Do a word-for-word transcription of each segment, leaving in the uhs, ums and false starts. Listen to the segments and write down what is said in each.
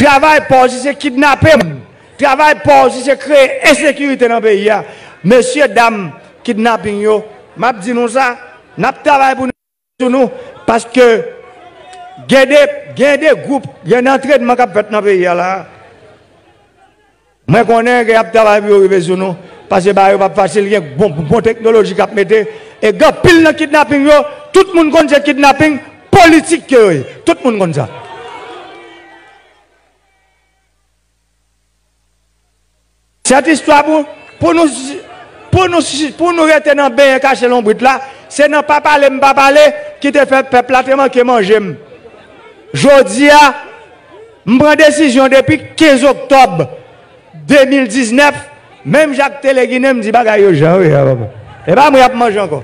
Travay pa w si se kidnape moun. Travay pa w si se kreye ensekirite nan peyi a. Mesye dam kidnaping yo, m ap di nou sa, n ap travay pou nou, sou nou, paske gen de, gen de gwoup, gen de antrenman k ap fèt nan peyi a la. Mwen konnen gen y ap travay pou yo rive sou nou, paske bagay yo p ap fasil, gen bon, bon teknoloji k ap mete, e gen anpil nan kidnaping yo, tout moun konn se kidnaping politik ke yo ye. Tout moun konn sa. Sèt istwa pou, pou nou, pou nou, pou nou rete nan benyen kache lonbrit la, se nan pa pale m pa pale ki te fè pèp la te manke manje m. Jodi a, m pran desizyon depi kenz oktòb de mil diznèf, menm jan ak Tele Ginen, m di bagay yo jan yo ye a, papa. E pa mwen y ap manje ankò.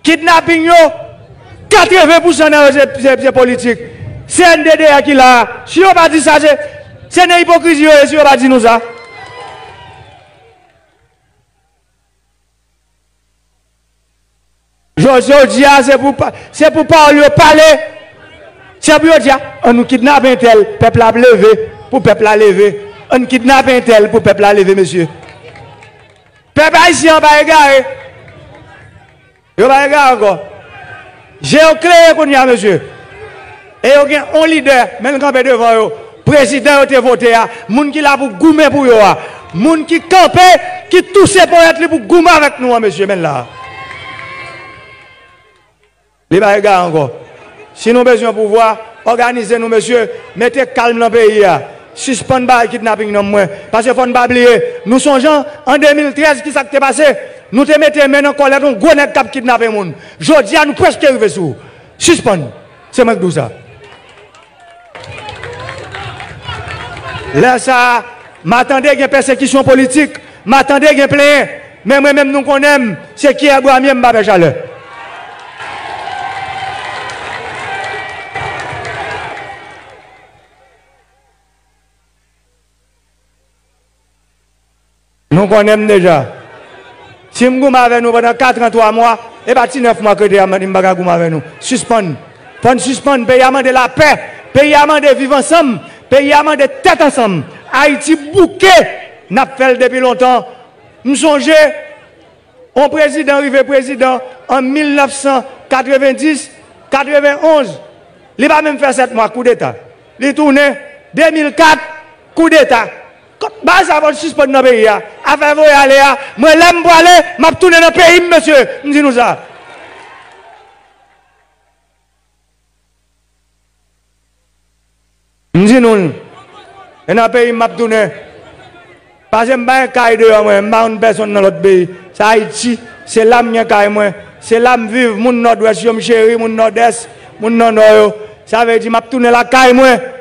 Kidnaping yo, katreven pousan nan yo se, se, se politik. C N D D A ki la a, si yo pa di sa, se, se nan ipokrizi yo ye, si yo pa di nou sa. Jodi, jodi a, se pou pa, se pou pawòl yo pale. Se pou yo di, a, ann nou kidnape entèl, pèp la ap leve, pou pèp la leve. Ann kidnape entèl pou pèp la leve, mesye. Pèp ayisyen an pa egare. Yo pa egare ankò. Je yo klere kounye a, mesye. E yo gen yon lidè, men l kanpe devan yo. Prezidan yo te vote a. Moun ki la pou goumen pou yo a. Moun ki kanpe, ki touse ponyèt li pou goumen avèk nou an, mesye, men l la. Li pa egare ankò. Si nou bezwen pouvwa, òganize nou, mesye. Mete kalm nan peyi a. Sispann bay kidnaping nan mwen. Paske fò n pa bliye, nou sonje an de mil trèz ki sa k te pase? Nou te mete men nan kòlèt yon gwo nèg k ap kidnape moun. Jodi a, nou prèske rive sou ou. Sispann. Se mwen k di w sa. Lè sa a, m a tande gen pèsekisyon politik, m a tande gen plenyen, men mwen menm nou konnen m, se kiyè bwa m ye, m pa pè chalè. Nou konnen m deja. Si m goumen avè nou pandan kat an twa mwa, e pa ti nèf mwa k rete a m di m pa ka goumen avè nou. Sispann. Fò n sispann. Peyi a mande lapè. Peyi a mande viv ansanm. Peyi a mande tèt ansanm. Ayiti bouke. N ap fè l depi lontan. M sonje, yon prezidan rive prezidan an mil nèf san katrevenndis, katrevenn onz. Li pa menm fè sèt mwa, koudeta. Li tounen, de mil kat, koudeta. Kot bagay sa fò n sispann nan peyi a? Afè voye ale a, mwen lè m prale, m ap tounen nan peyi m, mesye. M di nou sa. M di nou l. E nan peyi m m ap tounen. Paske m pa gen kay deyò mwen, m pa konn pèsonn nan lòt peyi. Sa Ayiti, se la m gen kay mwen, se la m viv, moun Nòdwès yo m cheri, moun Nòdès, moun nan Nò yo. Sa vle di m ap tounen lakay mwen.